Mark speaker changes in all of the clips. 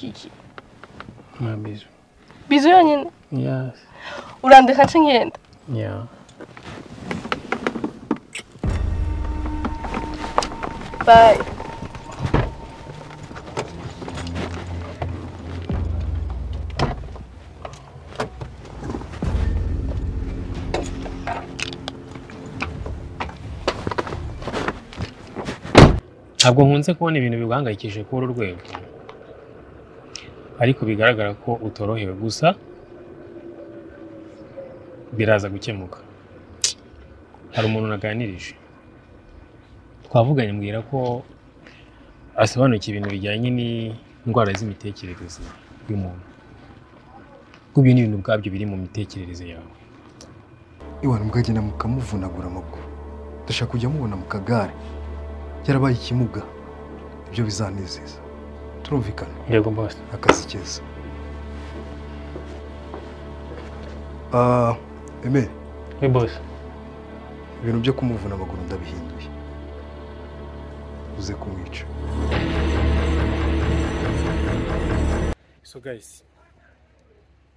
Speaker 1: Iki
Speaker 2: Ma bisou.
Speaker 1: Bisou yonyine?
Speaker 2: Yes.
Speaker 1: Urandeka nce ngenda?
Speaker 2: Yeah.
Speaker 1: Bye.
Speaker 2: Ntabwo nkunze kubona ibintu biguhangayikishije kuri uru rwego, ariko bigaragara ko utorohewe, gusa biraza gukemuka. Hari umuntu naganirije, twavuganye, mbwira ko asobanukiwe ibintu bijyanye n'indwara z'imitekerereze y'umuntu, kuko ibyo ni ibintu ubwabyo biri mu mitekerereze yawe.
Speaker 3: Iwana mukagenda mukamuvunagura amaguru, ndashaka kujya mubona mu kagare yarabaye ikimuga, ibyo bizanezeza. Turumvikana?
Speaker 2: Yego boss.
Speaker 3: Akazi keza. Eme.
Speaker 2: Oui boss.
Speaker 3: Ibintu byo kumuvuna amaguru ndabihinduye, uze kumwica.
Speaker 2: So guys,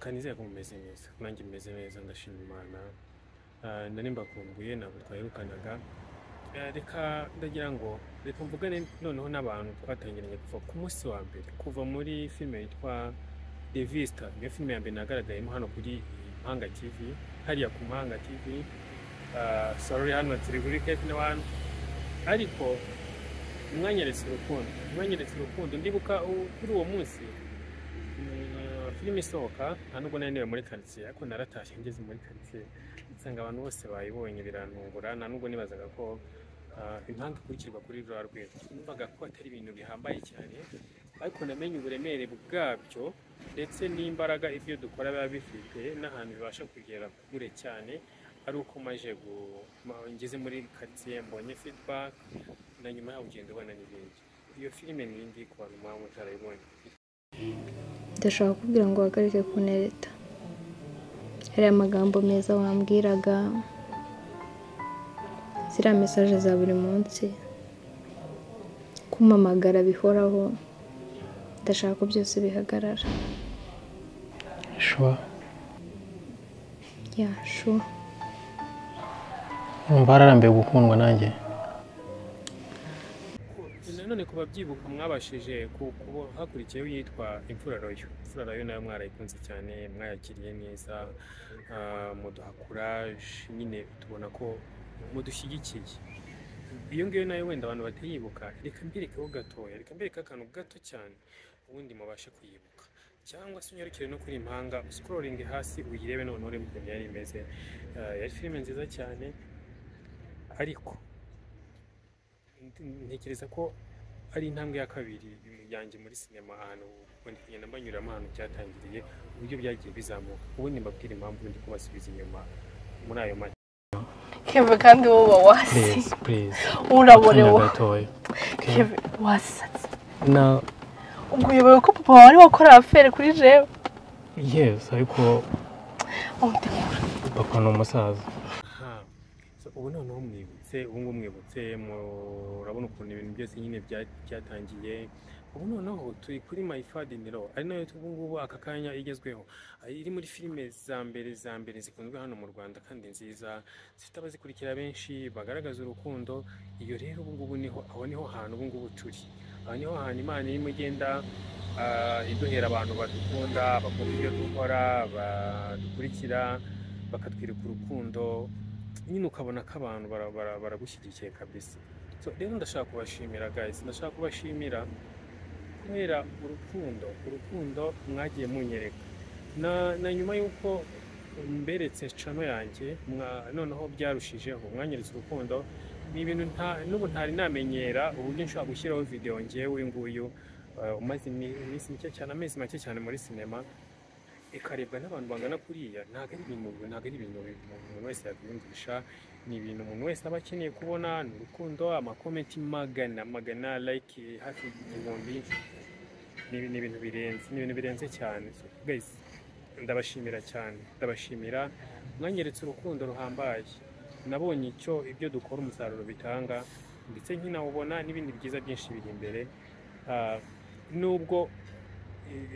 Speaker 2: kanizeye ko mumeze neza, nanjye meze neza, ndashima Imana. Nari mbakumbuye, ntabwo twaherukanaga. Reka ndagira ngo reka mvugane noneho n'abantu twatangiranye kuva ku munsi wa mbere, kuva muri filime yitwa The Vista, niyo filime ya mbere nagaragayemo hano kuri Mpanga TV, hariya ku Mpanga TV. Sorry, hano turi kuri Kevin One, ariko mwanyeretse urukundo, mwanyeretse urukundo. Ndibuka kuri uwo munsi filime isohoka, nta nubwo nari niwe muri quartier, ariko naratashye ngeze muri quartier nsanga abantu bose bayibonye, birantungura. Nta nubwo nibazaga ko impanga ikurikirwa kuri ruriya rwego, numvaga ko atari ibintu bihambaye cyane, ariko namenye uburemere bwabyo ndetse n'imbaraga ibyo dukora biba bifite n'ahantu bibasha kugera kure cyane, ari uko maje ngeze muri quartier mbonye feedback, na nyuma yaho ugenda ubona n'ibindi. Iyo filime ni indi ku bantu mwaba mutarayibonye.
Speaker 4: Ndashaka kukubwira ngo uhagarike kuntereta. Hari amagambo meza wambwiraga, ziriya message za buri munsi, kumpamagara bihoraho, ndashaka ko byose bihagarara.
Speaker 2: Sure.
Speaker 4: Yeah, sure.
Speaker 2: Umva wararambiwe gukundwa nanjye? Nanone ku babyibuka mwabashije hakurikiyeho yitwa Imfura Royo. Imfura Royo nayo mwarayikunze cyane, mwayakiriye neza, muduha courage, nyine tubona ko mudushyigikiye. Iyo ngiyo nayo wenda abantu batayibuka, reka mberekeho gatoya, reka mbereke akantu gato cyane ubundi mubashe kuyibuka, cyangwa se unyarukire no kuri Impanga scrolling hasi uyirebe noneho urebe ukuntu yari imeze. Yari filime nziza cyane, ariko ntekereza ko ari intambwe ya kabiri yanjye muri sinema, ahantu kugenda mbanyuramo ahantu byatangiriye, uburyo byagiye bizamuka. Ubundi mbabwira impamvu ndi kubasubiza inyuma muri ayo make.
Speaker 1: Keve, kandi wowe wasi.
Speaker 2: Please, please.
Speaker 1: Uraborewe. Keve, wasatse.
Speaker 2: No.
Speaker 1: Ubwo uyobewe ko papa wari wakora affaire kuri jewe?
Speaker 2: Yes, ariko papa ni umusaza. Ubu noneho mwibutse, ubu ngubu mwibutse, murabona ukuntu ibintu byose nyine byatangiye. Ubu noneho turi kuri My Father in Law, ari nayo ubu ngubu aka kanya igezweho, iri muri filime za mbere zikunzwe hano mu Rwanda kandi nziza, zifite abazikurikira benshi, bagaragaza urukundo. Iyo rero ubu ngubu niho, aho niho hantu ubu ngubu turi, aho niho hantu Imana irimo igenda iduhera abantu badukunda, bakunda ibyo dukora, badukurikira, bakatwereka urukundo, nyine ukabona ko abantu baragushyigikiye kabisa. So rero ndashaka kubashimira guys, ndashaka kubashimira kubera urukundo mwagiye munyereka. Na nyuma y'uko mberetse channel yanjye, noneho byarushijeho, mwanyeretse urukundo. Ni ibintu n'ubu ntari namenyera uburyo nshobora gushyiraho video ngewe nguyu umaze iminsi mike cyane, amezi make cyane muri sinema, ikarebwa n'abantu bangana kuriya. Ntabwo ari ibintu umuntu wese yakwiyumvisha, ni ibintu umuntu wese aba akeneye kubona. Ni urukundo, amakomenti magana, like hafi 1000, ni ibintu birenze, ni ibintu birenze cyane. So guys, ndabashimira cyane, ndabashimira, mwanyeretse urukundo ruhambaye. Nabonye icyo ibyo dukora umusaruro bitanga, ndetse nkinawubona n'ibindi byiza byinshi biri imbere. Nubwo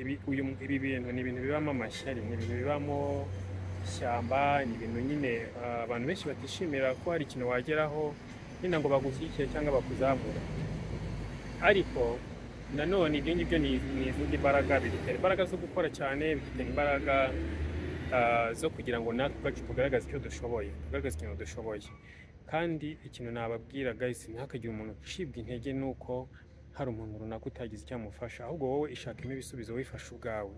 Speaker 2: ibi bintu ni ibintu bibamo amashyari, ni ibintu bibamo ishyamba, ni ibintu nyine abantu benshi batishimira ko hari ikintu wageraho nyine ngo bagushyigikire cyangwa bakuzamure. Ariko nanone ibyo ngibyo ni izindi mbaraga, bidutera imbaraga zo gukora cyane, bidutera imbaraga zo kugira ngo natwe ubwacu tugaragaze icyo dushoboye, tugaragaze ikintu dushoboye. Kandi ikintu nababwira guys, ntihakagire umuntu ucibwa intege nuko hari umuntu runaka utagize icyo amufasha, ahubwo wowe ishakemo ibisubizo, wifashe ubwawe,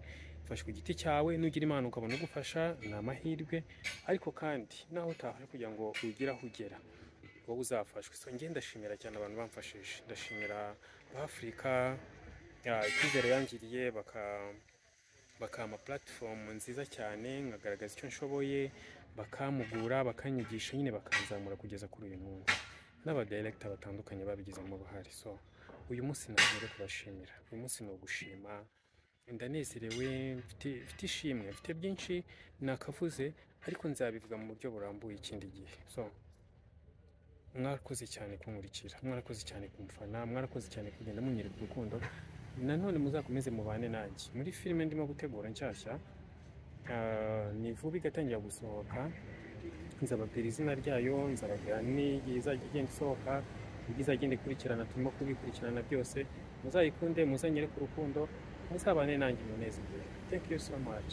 Speaker 2: fasha ku giti cyawe. Nugira Imana ukabona ugufasha, ni amahirwe, ariko kandi naho utafasha kugira ngo ugire aho ugera, wowe uzafashwe. So njye ndashimira cyane abantu bamfashije, ndashimira Afurika icyizere yangiriye, bakampa platform nziza cyane nkagaragaza icyo nshoboye, bakampugura, bakanyigisha nyine, bakanzamura kugeza kuri uyu munsi, n'aba director batandukanye babigizemo uruhare. So uyu munsi ntabwo kubashimira, uyu munsi ni ugushima. Ndanezerewe, mfite ishimwe, mfite byinshi nakavuze, ariko nzabivuga mu buryo burambuye ikindi gihe. So mwarakoze cyane kunkurikira, mwarakoze cyane kumfana, mwarakoze cyane kugenda munyereka urukundo. Nanone muzakomeze mubane nanjye muri filime ndimo gutegura nshyashya. Ni vuba igatangira gusohoka, nzababwira izina ryayo, nzababwira n'igihe izajya igenda isohoka, uburyo izagenda ikurikirana, turimo kubikurikirana byose. Muzayikunde, muzanyereke urukundo, muzabane nanjye munezero. Thank you so much.